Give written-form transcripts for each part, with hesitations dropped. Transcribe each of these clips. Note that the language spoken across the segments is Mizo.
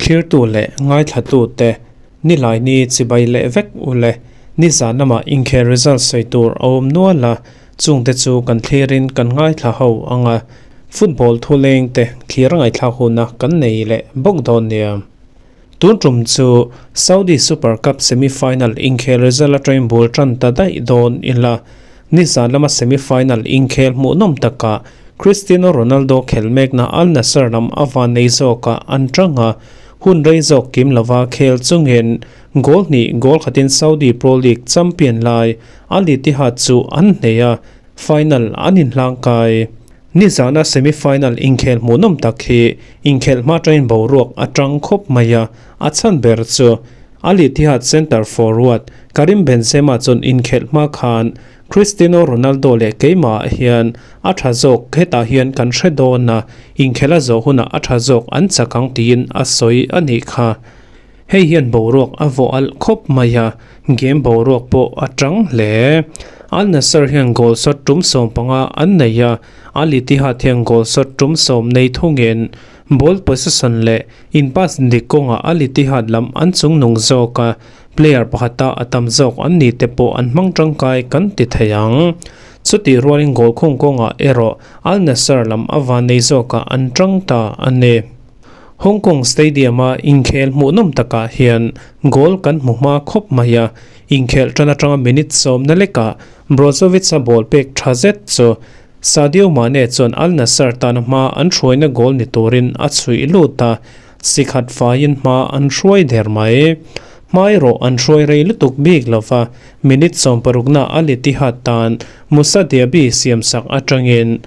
Thlirtu leh ngaithlatute Nilaini chibai leh vek u le. Nizan lamah inkhel result sawi tur a awm nual a, chungte chu kan thlirin kan ngaithla ho ang a, football thulengte thlir a ngaihthlak huna kan nei leh bawk dawn nia. Tun tum chu Saudi Super Cup semi-final inkhel result atangin bul tan ta daih dawn ila, nizan lama semi-final inkhel hmuhnawm takah Cristiano Ronaldo khel mekna Al Nassr lam a van nei zawkah an tang a, hun rei zawk kim lova khel chungin goal hnih goal khatin Saudi Pro League champion lai Al Ittihad chu an hneh a, final an inhlangkai. Nizana semi-final inkhel hmuhnawm tak hi inkhelh hma atangin boruak a tang khawp mai a, a chhan ber chu Al Ittihad centre forward Karim Benzema chuan inkhelh hma khan Cristiano Ronaldo leh keimahah hian a tha zawk hetah hian kan hre dawn a, inkhelh a zawh hunah a tha zawk an chak ang tiin a sawi a nih kha. Hei hian boruak a vawh alh khawp mai a, game boruak pawh a tang hle. Al Nassr hian goal shot tum 15 an nei a, Al Ittihad hian goal shot tum 10 nei thungin ball possession leh in pass dik kawngah Al Ittihad lam an chungnung zawk a, player pakhata a tam zawk an ni te pawh an hmang tangkai kan ti thei ang. Chutih rualin goal khung kawngah erawh Al Nassr lam a van nei zawkah an tang ta a ni. Hong Kong Stadium-a inkhel hmuhnawm takah hian goal kan hmu hma khawp mai a, inkhel tan atanga minute sawmna lekah Brozovic-a ball pek tha zet chu Sadio Mane chuan Al Nassr tana hma an hruaina goal ni turin a chhuih lut a, sikhat faiin hma an hruai der mai. Hma erawh an hruai rei lutuk bik lova, minute sawmparukna Al Ittihad tan Moussa Diaby siamsak atangin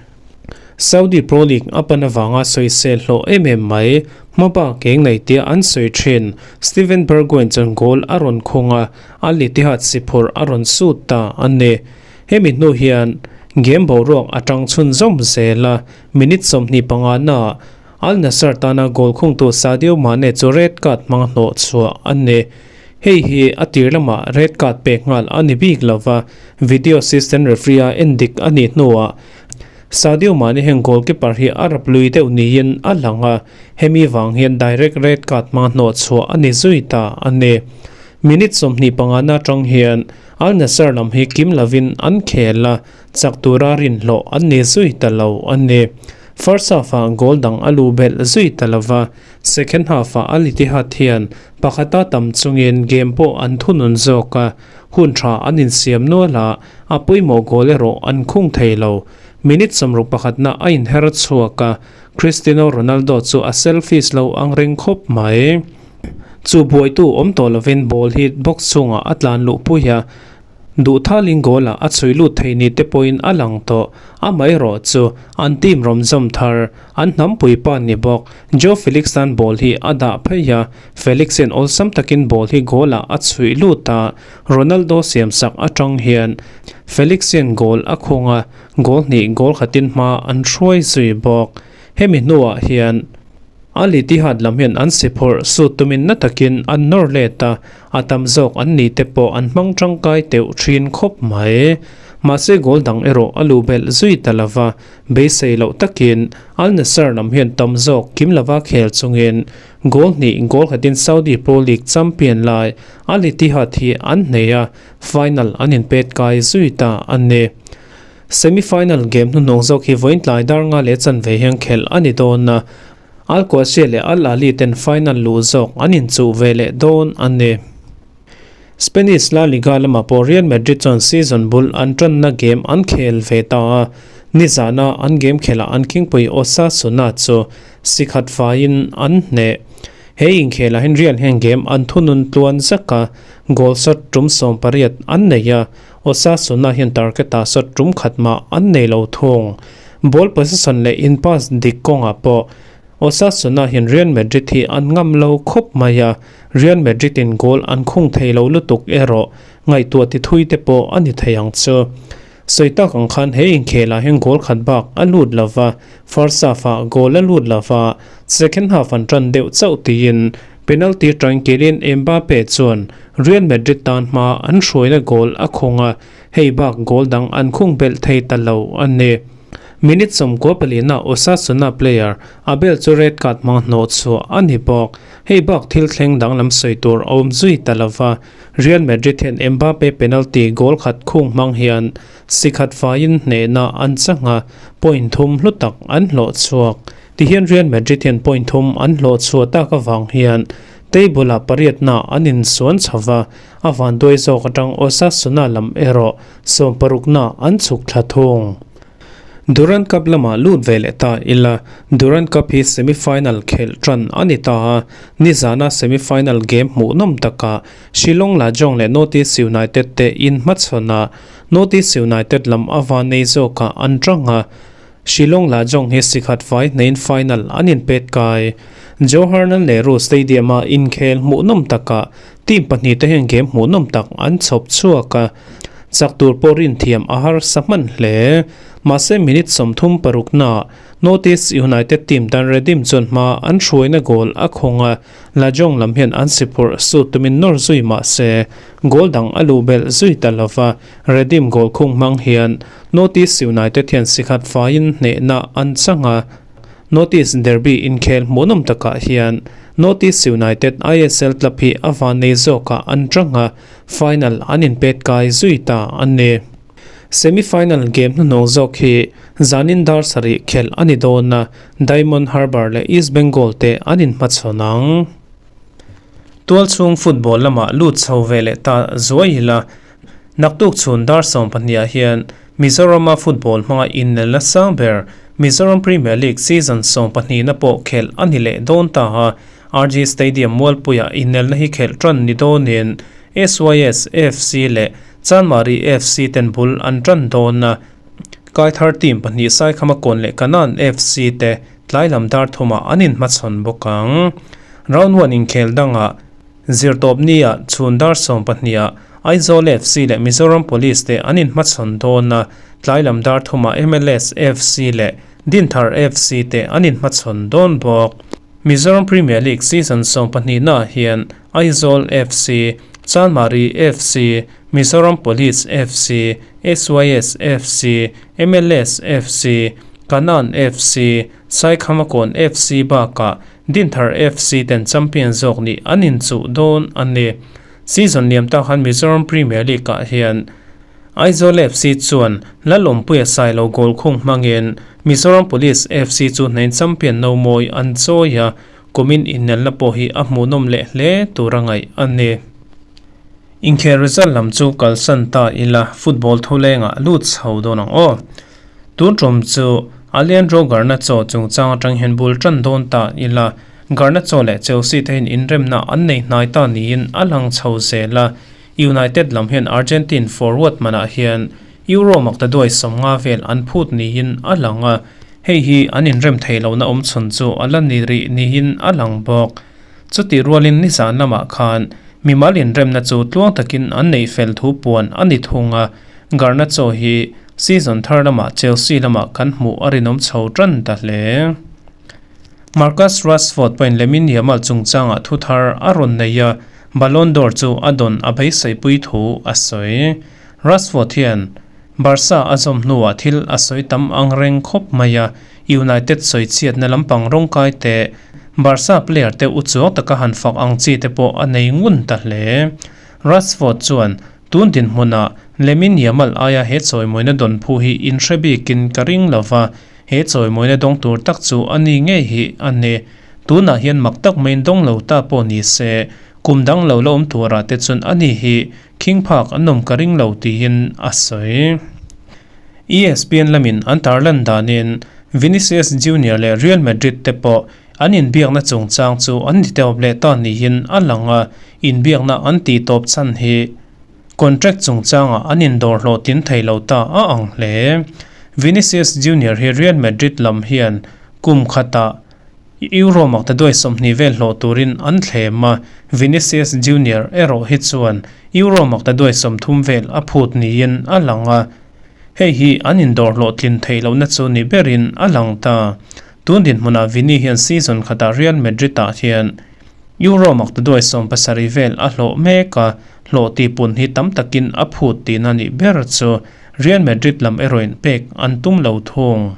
Saudi Pro League a pan avanga sawisel hlawh em em mai. Hmaba keng nei tia an sawi thin. Steven Bergwijn chuan goal a rawn khung a, Al Ittihad siphurh a rawn sut ta a ni. Hemi hnu hian game boruak a tang chhunzawm zel a, minute 25 naah Al Nassr tana goal khungtu Sadio Mane chu red card hmanga hnawh chhuah a ni. Hei hi a tir lamah red card pek nghal a ni bik lova, video assistant referee a endik a nih hnuah Sadio Mane hian goalkeeper hi a rap lui deuh niin a lang a, hemi vang hian direct red card hmanga hnawh chhuah a ni zui ta a ni. Minute 25 na atang hian Al Nassr lam hi kim lovin an khel a, chak tura rinhlawh an ni zui ta lo a ni. First half-ah goal dang a luh belh zui ta lova, second half-ah Al Ittihad hian pakhata tam chungin game pawh an thunun zawk a, Hun tha an insiam nual a, a pawimawh goal erawh an khung thei lo. Minute 61 na a inher chhuak a, Cristiano Ronaldo chu a selfish lo ang reng khawp mai. Chu buaitu awm tawh lovin ball hi box chhungah a tlan luh pui a, Duhthalin goal ah a chhui lut thei ni te pawhin a lang tawh. Amaherawh chu an team rawm zawm thar, an hnampui pa ni bawk Joe Felix tan ball hi a dah phei a, Felix hian awlsam takin ball hi goal ah a chhuih lut a, Ronaldo siamsak atang hian Felix hian goal a khung a, goal hnih goal khatin hma an hruai zui bawk. Hemi hnuah hian Al Ittihad lam hian an si phawrh sut tumin na takin an nawr let a, a tam zawk an ni te pawh an hmang tangkai teuh thin khawp mai. Mahse goal dang erawh a luh belh zui ta lova, beisei loh takin Al Nassr lam hian tam zawk kim lova khel chungin goal hnih goal khatin Saudi Pro League champion lai Al Ittihad hi an hneh a, final an inpet kai zui ta a ni. Semi final game hnuhnawng zawk hi vawiin tlai dar nga leh chanve hian khelh a ni dawn a, Al Qassia leh Al Ahly ten final luh zawk an inchuh ve leh dawn a ni. Spanish La Liga lamah pawh Real Madrid chuan season bul an tanna game an khel ve ta a, nizana an game khelhah an khingpui Osasuna chu sikhat faiin an hneh. He inkhelah hian Real hian game an thunun tluan zak a, goal shot tum 18 an nei a, Osasuna hian target-ah shot tum khat mah an nei lo thung. Ball possession leh in pass dik kawngah pawh Osasuna hian Real Madrid hi an ngam lo khawp mai a, Real Madrid-in goal an khung thei lo lutuk erawh ngaihtuah ti thui te pawh a ni thei ang chu. Sawi tak ang khan he inkhelah hian goal khat bak a lut lo va, first half-ah goal a lut lo va, second half an tan deuh chauh tiin penalty atangin Kylian Mbappe chuan Real Madrid tan hma an hruaina goal a khung a, hei bak goal dang an khung belh thei ta lo a ni. Minute 94 ah Osasuna player Abel chu red card hmang hnawh chhuah a ni bawk. Hei bak thil thleng danglam sawi tur a awm zui ta lova, Real Madrid hian Mbappe penalty goal khat khung hmang hian si khat faiin hnehna an chang a, point thum hlu tak an hlawh chhuak. Tihian Real Madrid hian point thum an hlawh chhuah tak avang hian table ah pariatna an insuan chho va, a vanduai zawk atang Osasuna lam erawh sawmparukna an chhuk thla thung. Durand Cup lamah lut ve leh ta ila, Durand Cup hi semi-final khelh tan a ni ta a, nizana semi-final game hmuhnawm takah Shillong Lajong leh North East United te inhmachhawn a, North East United lam a van nei zawkah an tang a, Shillong Lajong hi sikhat fai hneiin final an inpet kai. Jawaharlal Nehru Stadium-a inkhel hmuhnawm takah team pahnihte hian game hmuhnawm tak an chhawp chhuak a, chak tur pawh rinthiam a harsa hman hle. Mahse minute 36 naah North East United team tan Redim chuan hma an hruaina goal a khawng a, Lajong lam hian an siphurh sut tumin nawr zui mahse goal dang a luh belh zui ta lova, Redim goal khung hmang hian North East United hian sikhat faiin hnehna an chang a, North East Derby inkhel hmuhnawm takah hian North East United ISL club hi a van nei zawkah an chang a, final an inpet kai zui ta a ni. Semi-final game hnuhnawng zawk hi zanin dar sarih khelh a ni dawn a, Diamond Harbour leh East Bengal te an inhmachhawn ang. Tualchhung football lamah lut chho ve leh ta zuai ila, naktuk chhun dar 12 ah hian Mizorama football hmanga innelna sang ber Mizoram Premier League season 12 na pawh khelh a ni leh dawn ta a, RG Stadium Mualpuiah innelna hi khelh tan ni dawnin SYS FC leh Chanmari FC ten bul an tan dawn a, Kaithar team pahnih Saikhama Kawn leh Kanan FC te tlai lam dar thumah an inhmachhawn bawk ang. Round one inkhel dangah Zirtawpnia chhun dar 12 ah Aizawl FC leh Mizoram Police te an inhmachhawn dawn a, tlai lam dar thumah MLS FC leh Dinthar FC te an inhmachhawn dawn bawk. Mizoram Premier League season 12 naah hian Aizawl FC, Chanmari FC, Mizoram Police FC, SYS FC, MLS FC, Kanan FC, Saikhamakawn FC bakah Dinthar FC ten champion zawk nih an inchuh dawn a ni. Season liam tak khan Mizoram Premier League ah hian Aizawl FC chuan Lalawmpuia Sailo goal khung hmangin Mizoram Police FC chu hnain champion no mawi an chawi a, kumin innelna pawh hi a hmuhnawm leh hle tur a ngaih a ni. Inkhel result lam chu kalsan ta ila football thulengah lut chho dawn ang aw. Tun tum chu Alejandro Garnacho chungchang atang hian bul tan dawn ta ila Garnacho leh Chelsea te hian inremna an nei hnai ta niin a lang chho zel a, United lam hian Argentine forward manah hian Euro makta duai 50 vel an phut niin a lang a, hei hi an inrem thei lohna awm chhun chu a la ni rih niin a lang bawk. Chuti rualin nizan lamah khan mimal inremna chu tluang takin an neih fel thu puan a ni thung a, Garnacho hi season thar lamah Chelsea lamah kan hmuh a rinawm chho tan ta hle. Marcus Rashford pawhin Lamine Yamal chungchangah thu thar a rawn nei a, Ballon d'Or chu a dawn a beiseipui thu a sawi. Rashford hian Barca a zawm hnuah thil a sawi tam ang reng khawp mai a, United sawi chhiatna lampang rawngkai te, Barca player te u chuang taka han fak ang chi te pawh a nei ngun ta hle. Rashford chuan tun dinhmunah Lamine Yamal aia he chawimawina dawn phu hi inhre bikin ka ring lo va, he chawimawina dawng tur tak chu a ni ngei hi a ni. Tunah hian mak tak maiin dawng lo ta pawh ni se, kum dang lo la awm turah te chuan a ni hi khing phak an awm ka ring lo tiin a sawi. ESPN lamin an tarlan danin Vinicius Junior leh Real Madrid te pawh an inbiakna chungchang chu an ni tawp leh ta niin a lang a, inbiakna an tih tawp chhan hi contract chungchangah an indawr hlawhtlin thei lo ta a ang hle. Vinicius Junior hi Real Madrid lam hian kum khatah Euro makta duai 20 vel hlawh turin an thlem a, Vinicius Junior erawh hi chuan Euro makta duai 30 vel a phut niin a lang a, hei hi an indawr hlawhtlin theih lohna chu ni berin a lang ta. Tun dinhmunah Vini hian season khatah Real Madrid-ah hian Euro makta duai 70 vel a hlawh mek a, hlawh tihpun hi tam takin a phut tihna nih ber chu Real Madrid lam erawhin pek an tum lo thung.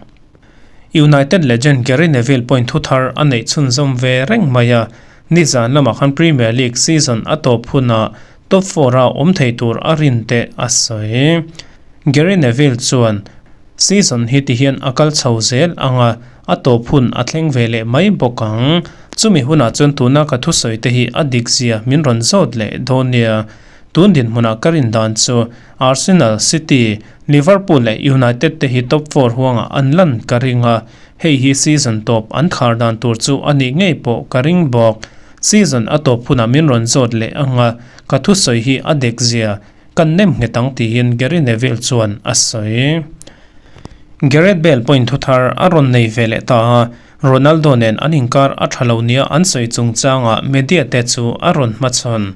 United legend Gary Neville pawhin thuthar a neih chhunzawm ve reng mai a, nizan lamah khan Premier League season a tawp hunah top four-a awm thei tur a rin teh a sawi. Gary Neville chuan, Season hi tihian a kal chho zel ang a, a tawp hun a thleng ve leh mai bawk ang. Chumi hunah chuan tuna ka thusawi te hi a dik zia min rawn zawt leh dawn nia. Tun dinhmunah ka rin dan chu Arsenal, City, Liverpool leh United te hi top four huangah an lan ka ring a, hei hi season tawp an khar dan tur chu a nih ngei pawh ka ring bawk. Season a tawp hunah min rawn zawt leh ang a, ka thusawi hi a dek zia kan nem nghet ang tiin Gary Neville chuan a sawi. Gareth Bale pawhin thuthar a rawn nei ve leh ta a, Ronaldo nen an inkar a tha lo nia an sawi chungchangah media te chu a rawn hmachhawn.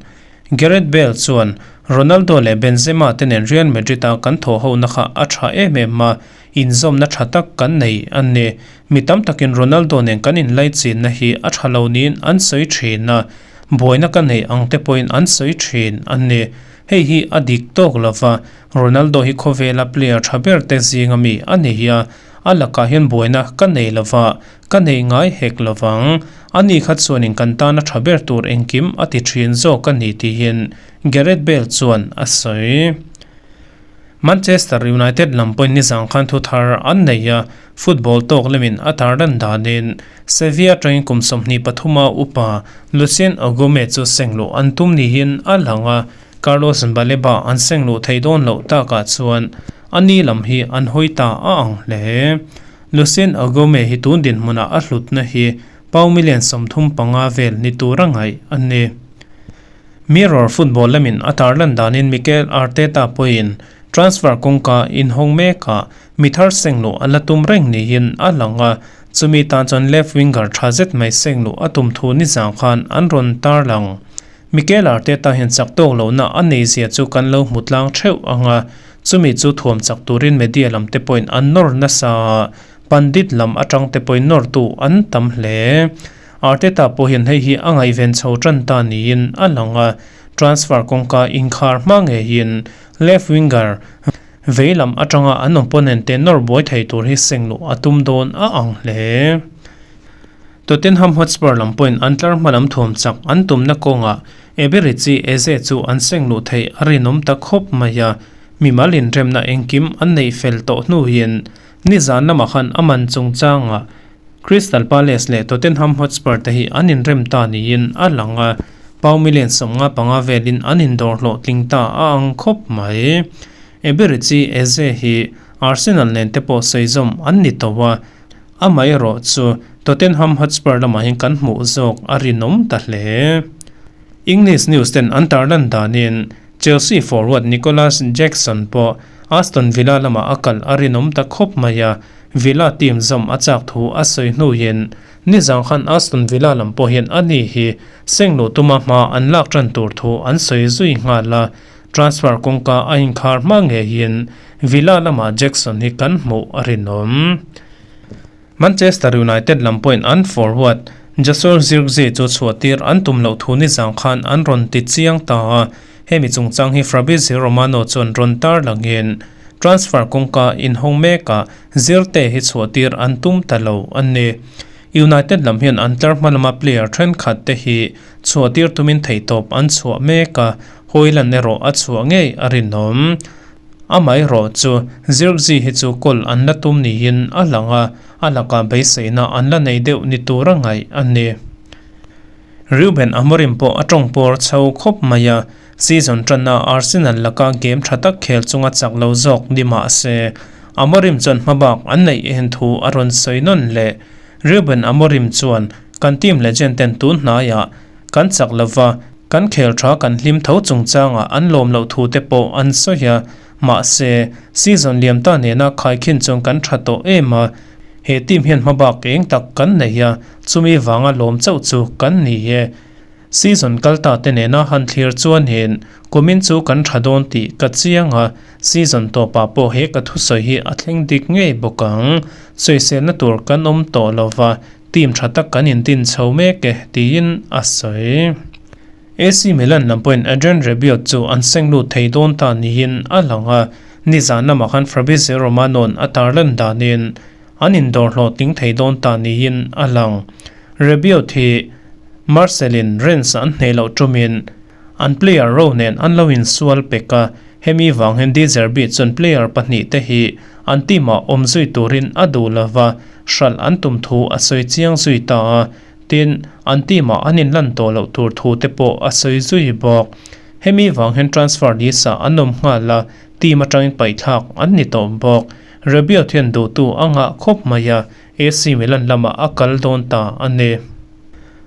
Gareth Bale chuan, Ronaldo leh Benzema te nen Real Madrid-a kan thawh hona kha a tha em em a, inzawmna tha tak kan nei a ni. Mi tam takin Ronaldo nen kan inlaichinna hi a tha lo niin an sawi thin a, buaina ka nei ang te pawhin an sawi thin a ni. Hei hi a dik tawk lo va, Ronaldo hi khawvela player tha ber te zinga mi a ni hi a, a lakah hian buaina ka nei lo va, Ka nei ngai hek lo vang. Ani kha chuanin kan tana tha ber tur engkim a ti thin zawk a ni tihin Gareth Bale chuan a sawi. Manchester United lam pawhin nizang khan thu thar an nei a, football tawk lemin a tar dan danin Sevilla atangin kum 23 a upa Lucien Agume chu sengluh an tum niin a lang a, Carlos Baleba an sengluh thei dawn loh takah chuan ani lam hi an hawi ta a ang hle. Lucien Agome hi tun dinhmunah a hlutna hi pau million 35 vel ni tura ngaih a ni. Mirror football lamin a tarlan danin Mikel Arteta pawhin transfer kawngka inhawng mekah mi thar sengluh a la tum reng niin a lang a, chumi tan chuan left winger tha zet mai sengluh a tum thu nizang khan an rawn tarlang. Mikel Arteta hian chak tawk lohna a neizia chu kan lo hmu tlang theuh ang a, Chumi chu thuam chak turin media lam te pawhin an nawr nasa a, pandit lam atang te pawhin nawrtu an tam hle. Arteta pawh hian hei hi a ngaihven chho tan ta niin a lang a, transfer kawngka inkhar hma ngeiin left winger vei lam atanga an opponent te nawr buai thei tur hi sengluh a tum dawn a ang hle. Tottenham Hotspur lam pawhin an tlar hma lam thuam chak an tumna kawngah Eberechi Eze chu an seng luh theih a rinawm ta khawp mai a, mimal inremna engkim an neih fel tawh hnuin nizan lamah khan a man chungchangah Crystal Palace leh Tottenham Hotspur te hi an inrem ta niin a lang a, pau million 55 velin an indawr hlawhtling ta a ang khawp mai. Eberechi Eze hi Arsenal nen te pawh sawi zawm an ni tawh a, Amaherawh chu Tottenham Hotspur lamah hian kan hmuh zawk a rinawm ta hle. English news ten an tarlan danin Chelsea forward Nicolas Jackson pawh Aston Villa lamah a kal a rinawm ta khawp mai a, Villa team zawm a chak thu a sawi hnuin nizang khan Aston Villa lam pawh hian ani hi sengluh tuma hma an lak tan tur thu an sawi zui nghal a, transfer kawngka a inkhar hma ngeiin Villa lamah Jackson hi kan hmuh a rinawm. Manchester United lam pawhin an forward Joshua Zirkzee chu chhuahtir an tum loh thu nizang khan an rawn ti chiang ta a, hemi chungchang hi Fabrizio Romano chuan rawn tar langin transfer kawngka inhawng mekah Zirte hi chhuahtir an tum ta lo a ni. United lam hian an tlar hma lama player thenkhat te hi chhuahtir tumin theihtawp an chhuah mek a, Hojlund erawh a chhuah ngei a rinawm. Amaherawh chu Zirkzee hi chu kawl an la tum niin a lang a, a lakah beiseina an la nei deuh ni tura ngaih a ni. Ruben Amorim pawh a tawng pawr chho khawp mai a, season tanna Arsenal laka game tha tak khel chunga chak lo zawk ni mah se, Amorim chuan hmabak an neih en thu a rawn sawi nawn leh. Ruben Amorim chuan, Kan team legend ten tun hnaiah Kan chak lova, kan khel tha kan hlim tho chungchangah an lawm loh thu te pawh an sawi a, mahse, season liam ta nena khaikhin chuan kan tha tawh em a, he team hian hmabak eng tak kan nei a, chumi vanga lawm chauh chu kan ni e. Season kal ta te nena han thlir chuanin kumin chu kan tha dawn tih ka chiang a, season tawpah pawh he ka thusawi hi a thleng dik ngei bawk ang. Sawiselna tur kan awm tawh lova, Team tha tak kan intin chho mek e, tiin a sawi. AC Milan lam pawhin Adrien Rabiot chu an seng lut thei dawn ta niin a lang a, nizan lamah khan Fabrizio Romano-a'n a tarlan danin an indawr hlawhtling thei dawn ta niin a lang. Rabiot hi Marseille-in Rennes an hneh loh ṭumin an player ro nen an lo insual pek a, hemi vang hian De Zerbi chuan player pahnihte hi an team-ah awm zui turin a duh lova, hralh an tum thu a sawi chiang zui ta a, tin, an team-ah an inlan tawh loh tur thu te pawh a sawi zui bawk. Hemi vang hian transfer list-ah an awm nghal a, team atangin paihthlak an ni tawh bawk. Rabiot hian duhtu a ngah khawp mai a, AC Milan lamah a kal dawn ta a ni.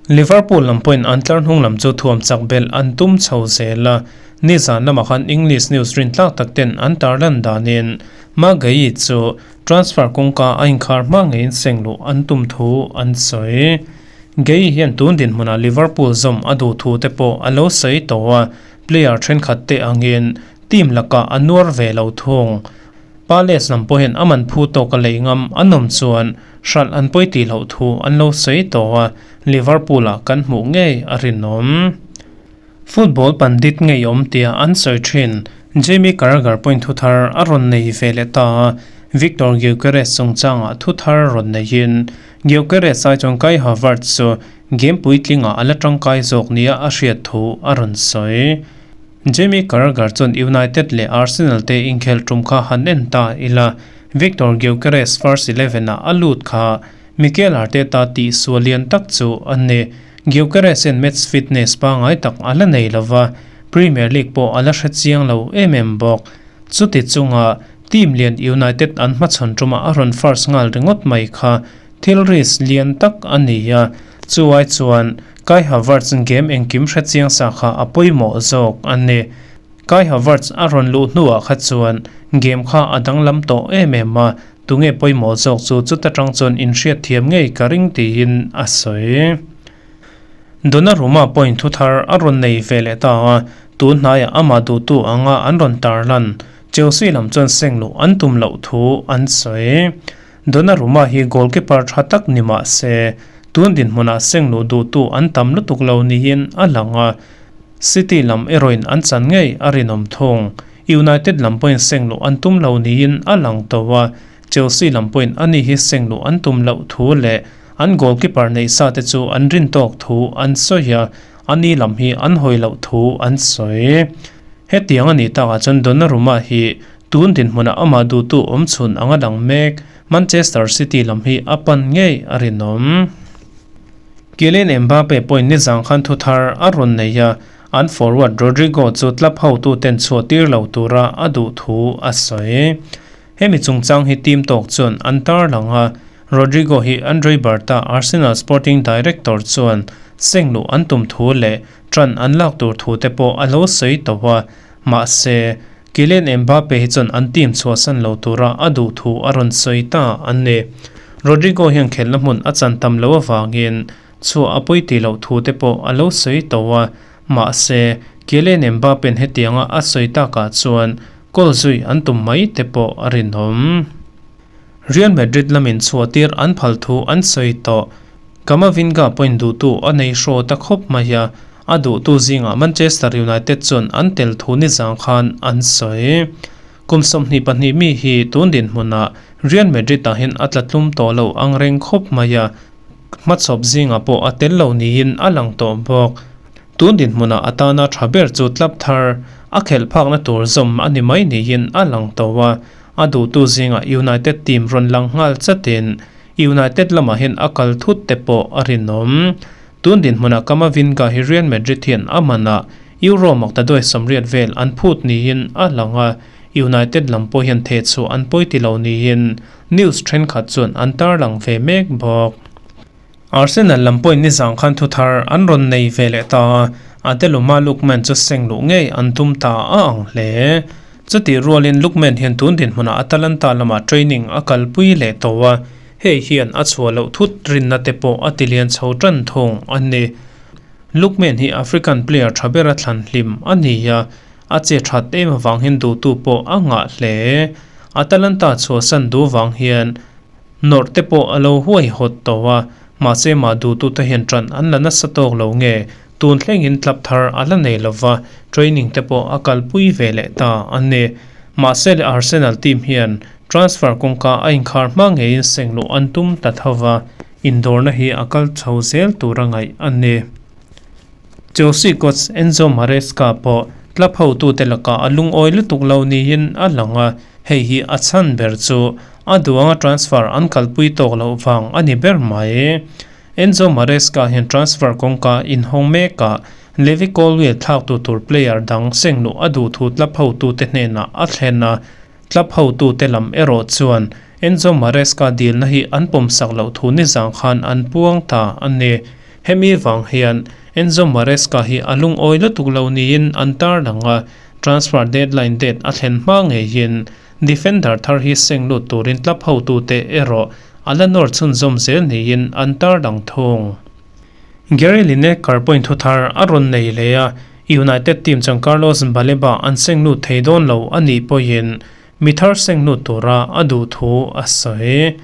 Liverpool lam pawhin an tlar hnung lam chu thuam chak belh an tum chho zel a, nizan lamah khan English news rintlak tak ten an tarlan danin Maguire chu transfer kawngka a inkhar hma ngeiin seng luh an tum thu an sawi. Gueye hian tun dinhmunah Liverpool zawm a duh thu te pawh a lo sawi tawh a, player thenkhat te angin team lakah a nuar ve lo thung. Palace lam pawhin a man phu tawk a lei ngam an awm chuan hralh an pawi tih loh thu an lo sawi tawh a, Liverpool-ah kan hmuh ngei a rinawm. Football pandit ngeiawm tia an sawi thin Jamie Carragher pawhin thu thar a rawn nei ve leh ta a, Victor Gyökeres chungchangah thu thar rawn neiin Gyökeres ai chuan Kai Havertz chu game puitlingah a la tangkai zawk nia a hriat thu a rawn sawi. Jamie Carragher chuan United leh Arsenal te inkhel tum kha han en ta ila, Victor Gyökeres first eleven ah a lut kha Mikel Arteta tih sual lian tak chu a ni. Gyökeres hian match fitness pangngai tak a la nei lova, Premier League pawh a la hre chiang lo em em bawk. Chuti chunga team lian United an hmachhawn tumah a rawn first nghal ringawt mai kha thil risk lian tak a ni a, Chuai chuan Kai Havertz game engkim hre chiang sa kha a pawimawh zawk a ni. Kai Havertz a rawn luh hnuah kha chuan game kha a danglam tawh em em a, tunge pawimawh zawk chu chuta tang chuan inhriat thiam ngei ka ring tiin a sawi. Donnarumma pawhin thu thar a rawn nei ve leh ta a, tun hnaiah amah duhtu anga an rawn tarlan Chelsea lam chuan seng luh an tum loh thu an sawi. Donnarumma hi goalkeeper tha tak ni mah se, tun dinhmunah seng luh duhtu an tam lutuk lo niin a lang a, City lam erawhin an chan ngei a rinawm thung. United lam pawhin seng luh an tum lo niin a lang tawh a, Chelsea lam pawhin ani hi seng luh an tum loh thu leh an goalkeeper neih sa te chu an rin tawk thu an sawi a, ani lam hi an hawi loh thu an sawi. Hetiang a nih takah chuan Donnarumma hi Tun dinhmunah amah duhtu awmchhun anga dang mek Manchester City lam hi a pan ngei a rinawm. Kylian Mbappe pawhin nizang khan thu thar a rawn nei a, an forward Rodrygo chu club hotuten chhuah tir lo tura a duh thu a sawi. Hemi chungchang hi team tawk chuan an tarlang a, Rodrygo hi Andre Berta, Arsenal sporting director chuan seng luh an tum thu leh ṭan an lak tur thu te pawh a lo sawi tawh a, mahse, Kylian Mbappe hi chuan an team chhuahsan lo tura a duh thu a rawn sawi ta a ni. Rodrygo hian khelhna hmun a chan tam loh avangin chhuah a pawi tih loh thu te pawh a lo sawi tawh a, mahse, Kylian Mbappe-n hetianga a sawi takah chuan goal zui an tum mai te pawh a rinawm. Real Madrid lamin chhuahtir an phal thu an sawi tawh. Camavinga pawhin duhtu a nei hraw ta khawp mai a, a duhtu zingah Manchester United chuan an tel thu nizang khan an sawi. Kum 22 mi hi tun dinhmunah Real Madrid-ah hian a tla tlum tawh lo ang reng khawp mai a, hmachhawp zingah pawh a tel lo niin a lang tawh bawk. Tun dinhmunah a tana tha ber chu club thar a khelh phakna tur zawm a ni mai niin a lang tawh a, A duhtu zingah United team rawn lang nghal chatin United lamah hian a kal thut te pawh a rinawm. Tun dinhmunah Camavinga hi Real Madrid hian a manah Euro maktaduai 80 vel an phut niin a lang a, United lam pawh hian thehchhuah an pawi ti lo niin news thenkhat chuan an tarlang ve mek bawk. Arsenal lam pawhin nizang khan thu thar an rawn nei ve leh ta a, Adeluma Lookman chu seng luh ngei an tum ta a ang hle. Chutih rualin Lookman hian tun dinhmunah Atalanta lamah training a kalpui leh tawh a, hei hian a chhuah loh thut rinna te pawh a tilian chho tan thung a ni. Lookman hi African player tha bera thlan hlim a ni a, a che that em avang hian duhtu pawh a ngah hle. Atalanta chhuahsan duh vang hian Nawrh te pawh a lo huai hawt tawh a, mahse mah duhtute hian ṭan an la nasa tawk lo nge, tun thlengin club thar a la nei lova, training te pawh a kalpui ve leh ta a ni. Mahse le Arsenal team hian Transfer kawngka a inkhar hma ngeiin seng luh an tum ta tho va, indawrna hi a kal chho zel tura ngaih a ni. Chelsea coach Enzo Maresca pawh club hotute lakah a lungawi lutuk lo niin a lang a, hei hi a chhan ber chu a duanga transfer an kalpui tawk loh vang a ni ber mai. Enzo Maresca hian transfer kawngka inhawng mekah Levi Colwill thlaktu tur player dang seng luh a duh thu club hotute hnenah a thlen a, Club hotute lam erawh chuan Enzo Maresca dilna hi an pawmsak loh thu nizang khan an puang ta a ni. Hemi vang hian Enzo Maresca hi a lungawi lutuk lo niin an tarlang a, transfer deadline date a thlen hma ngeiin defender thar hi seng lut turin club hotute erawh a la nawr chhunzawm zel niin an tarlang thung. Gary Lineker pawhin thu thar a rawn nei leh a, United team chuan Carlos Baleba an seng lut thei dawn lo a nih pawhin mi thar seng lut tura a duh thu a sawi.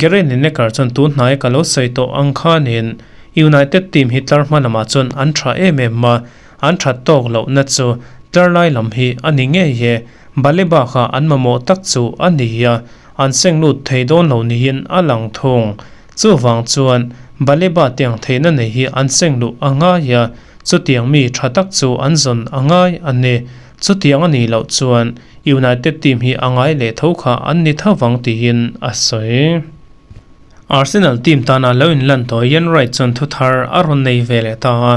Gary Lineker chuan tun hnai ka lo sawi tawh ang khanin United team hi tlar hma lamah chuan an tha em em a, an that tawk lohna chu tlar lai lam hi a ni ngei e, Baleba kha an mamawh tak chu a ni a, an seng lut thei dawn lo niin a lang thung. Chuvang chuan Baleba tiang theihna nei hi an seng luh a ngai a, chutiang mi tha tak chu an zawn a ngai a ni. Chutiang a nih loh chuan United team hi a ngai leh tho kha an ni tho vang tiin a sawi. Arsenal team tana lo inlan tawh Ian Wright chuan thu thar a rawn nei ve leh ta a,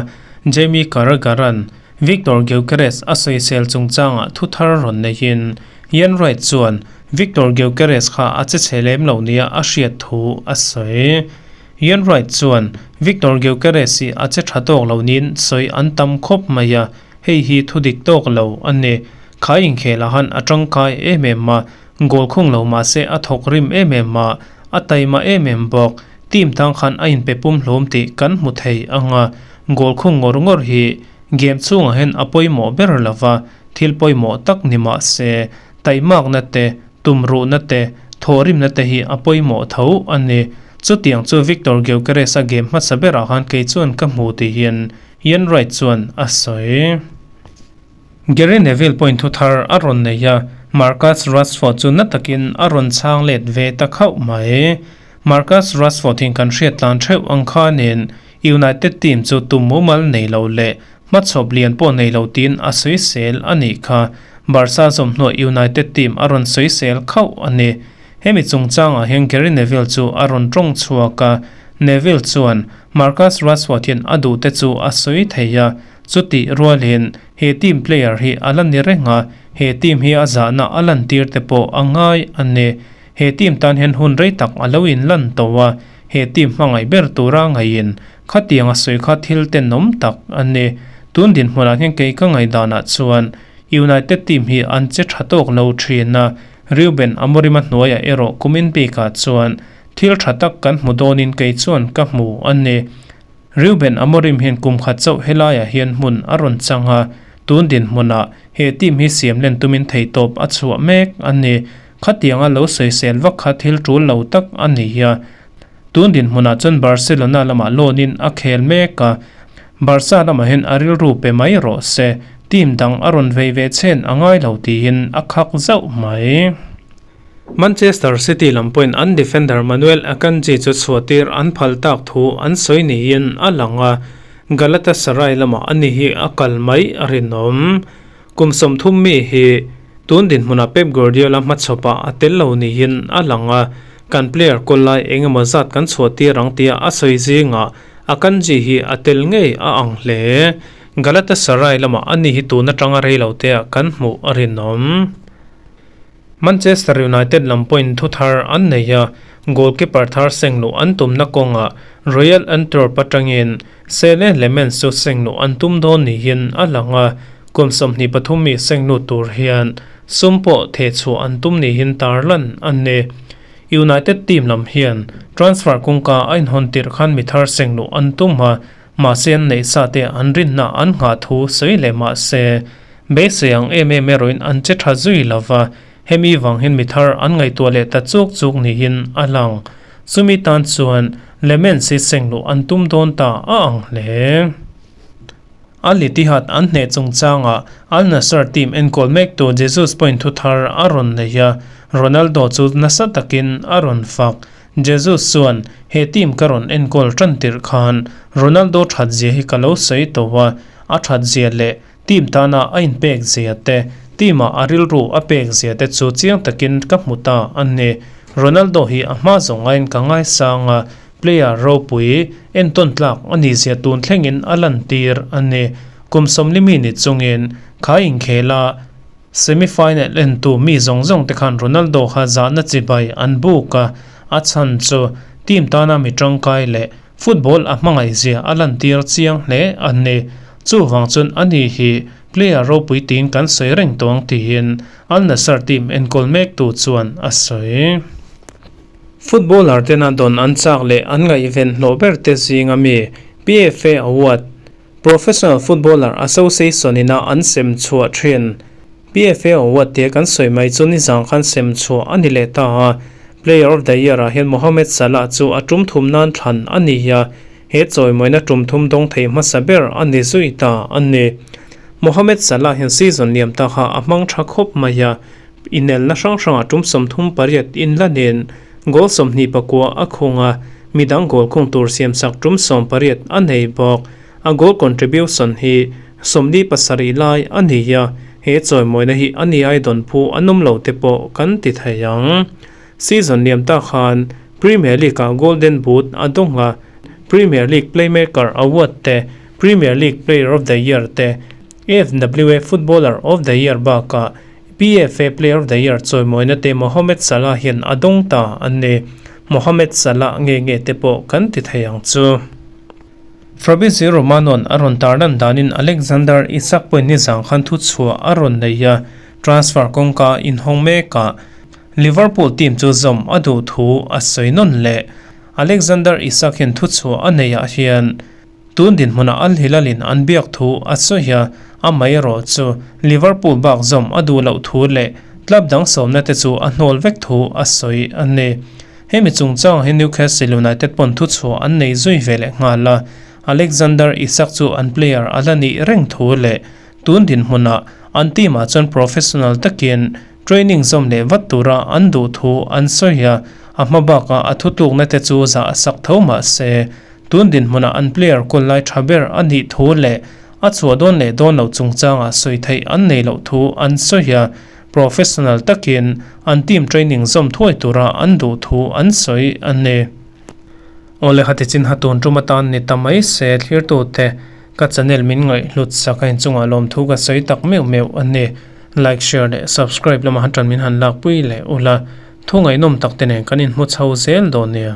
Jamie Carragher-a'n Viktor Gyökeres a sawisel chungchangah thu thar rawn neiin Ian Wright chuan Viktor Gyökeres kha a che chhe lem lo nia a hriat thu a sawi. Ian Wright chuan Viktor Gyökeres hi a che tha tawk lo niin sawi an tam khawp mai a, hei hi thu dik tawk lo a ni. Khai inkhelah han a tangkai em em a, goal khung lo mah se a thawk rim em em a, a taima em em bawk. Team tang khan a inpe pum hlawm tih kan hmu thei ang a, goal khung ngawr ngawr hi game chhungah hian a pawimawh ber lo va, Thil pawimawh tak ni mah se, taihmakna te, tumruhna te, thawhrimna te hi a pawimawh tho a ni. Chutiang chu Viktor Gyökeres-a game hmasa berah khan kei chuan ka hmu tihin Ian Wright chuan a sawi. Gary Neville pawhin thu thar a rawn nei a, Marcus Rashford chu na takin a rawn chhang let ve ta khauh mai. Marcus Rashford hi kan hriat tlan theuh ang khanin United team chu tum mumal nei lo leh Hmachhawp lian pawh nei lo tiin a sawisel a nih kha. Barca zawmhnuah United team a rawn sawisel khauh a ni. Hemi chungchangah hian Gary Neville chu a rawn tawng chhuak a, Neville chuan Marcus Rashford hian a duhte chu a sawi thei a, chutih rualin he team player hi a la ni reng a, he team hi a zahna a lantir te pawh a ngai a ni. He team tan hian hun rei tak a lo inlan tawh a, he team hmangaih ber tura ngaiin Khatiang a sawi kha thil tenawm tak a ni. Tun dinhmunah hian kei ka ngaihdanah chuan United team hi an che tha tawk lo thin a, Reuben Amorim-a hnuaiah erawh kumin bikah chuan thil tha tak kan hmu dawnin kei chuan ka hmu a ni. Reuben Amorim hian kum khat chauh helaiah hian hmun a rawn chang a, tun dinhmunah he team hi siam len tumin theihtawp a chhuah mek a ni. Khatianga lo sawisel vak kha thil tul lo tak a ni a. Tun dinhmunah chuan Barcelona lamah loan in a khel mek a, Barca lamah hian a rilru pe mai rawh se, team dang a rawn vei ve chhen a ngai lo tiin a khak zauh mai. Manchester City lam pawhin an defender Manuel Akanji chu chhuahtir an phal tak thu an sawi niin a lang a, Galatasaray lamah ani hi a kal mai a rinawm. Kum 30 mi hi tun dinhmunah Pep Guardiola hmachhawpah a tel lo niin a lang a, kan player kawl lai eng emaw zat kan chhuah tir ang tia a sawi zingah Akanji hi a tel ngei a ang hle. Galatasaray lamah ani hi tun atanga rei lo teah kan hmuh a rinawm. Manchester United lam pawhin thu thar an nei a, goalkeeper thar seng luh an tumna kawngah Royal Antwerp atangin Sele Lemens chu seng luh an tum dawn niin a lang a, kum 23 mi seng lut tur hian sum pawh theh chhuah an tum niin tarlan a ni. United team lam hian transfer kawngka a inhawn tirh khan mi thar seng luh an tum a, mahse an neih sa te an rinna an nghah thu sawi leh mah se beisei ang em em erawhin an che tha zui lo va, hemi vang hian mi thar an ngaihtuah leh ta chuk chuk niin a lang. Chumi tan chuan Lemens hi seng luh an tum dawn ta a ang hle. Al Ittihad an hneh chungchangah Al Nassr team enkawl mektu Jesus pawhin thu thar a rawn nei a. Ronaldo chu nasa takin a rawn fak. Jesus chuan, He team ka rawn enkawl tan tirh khan Ronaldo that zia hi ka lo sawi tawh a, a that zia leh team tana a inpek zia te, team ah a rilru a pek zia te chu chiang takin ka hmu ta a ni. Ronaldo hi a hma zawng aiin ka ngaisang a, player ropui entawn tlak a nih zia tun thlengin a lantir a ni. Kum sawmli mi ni chungin kha inkhel a, Semi-final entu mi zawng zawng te khan Ronaldo kha zahna chibai an buk a, a chhan chu team tana mi tangkai leh football a hmangaihzia a lantir chiang hle a ni. Chuvang chuan ani hi player ropui tiin kan sawi reng tawh ang tiin Al Nassr team enkawl mektu chuan a sawi. Footballer tena dawn an chak leh an ngaihven hlawh ber te zinga mi PFA Award Professional Footballer Association ina an sem chhuah thin. PFA Award tia kan sawi mai chu nizang khan sem chhuah a ni leh ta a. Player of the Year ah hian Mohamed Salah chu a tum thum nan thlan a ni a, he chawimawina tum thum dawng thei hmasa ber a ni zui ta a ni. Mohamed Salah hian season liam ta kha a hmang tha khawp mai a, inelna hrang hrangah tum 38 in la nen goal 29 a khung a, midang goal khung tur siamsak tum 18 a nei bawk. A goal contribution hi 47 lai a ni a, he chawimawina hi a ni ai dawn phu an awm lo te pawh kan ti thei ang. Season liam tak khan Premier League-ah Golden Boot a dawng a, Premier League Playmaker Award te, Premier League Player of the Year te, FWA Footballer of the Year bakah PFA Player of the Year chawimawina te Mohamed Salah hian a dawng ta a ni. Mohamed Salah nge nge te pawh kan ti thei ang chu. Fabrizio Romano-a'n a rawn tarlan danin Alexander Isak pawhin nizang khan thu chhuah a rawn nei a, transfer kawngka inhawng mekah Liverpool team chu zawm a duh thu a sawi nawn leh. Alexander Isak hian thu chhuah a neihah hian Tun dinhmunah Al Hilal-in an biak thu a sawi a, amaherawh chu Liverpool bak zawm a duh loh thu leh club dang sawmna te chu a hnawl vek thu a sawi a ni. Hemi chungchang hi Newcastle United pawn thuchhuah an nei zui ve leh nghal a, Alexander Isak chu an player a la nih reng thu leh tun dinhmunah an team-ah chuan professional takin training zawm leh vat tura an duh thu an sawi a, a hma bakah a thutlukna te chu zah a sak tho mah se. Tun dinhmunah an player kawl lai tha ber a nih thu leh a chhuah dawn leh dawn loh chungchangah sawi theih an nei loh thu an sawi a, professional takin an team training zawm thuai tura an duh thu an sawi a ni. Awle hati chin ha tun tum atan ni ta mai se thlirtute ka channel min ngaihhlut sak a inchungah lawmthu ka sawi tak meuh meuh a ni. Like, share leh subscribe lamah han tan min han lakpui leh ula, thu ngaihnawm tak te nen kan inhmu chho zel dawn nia.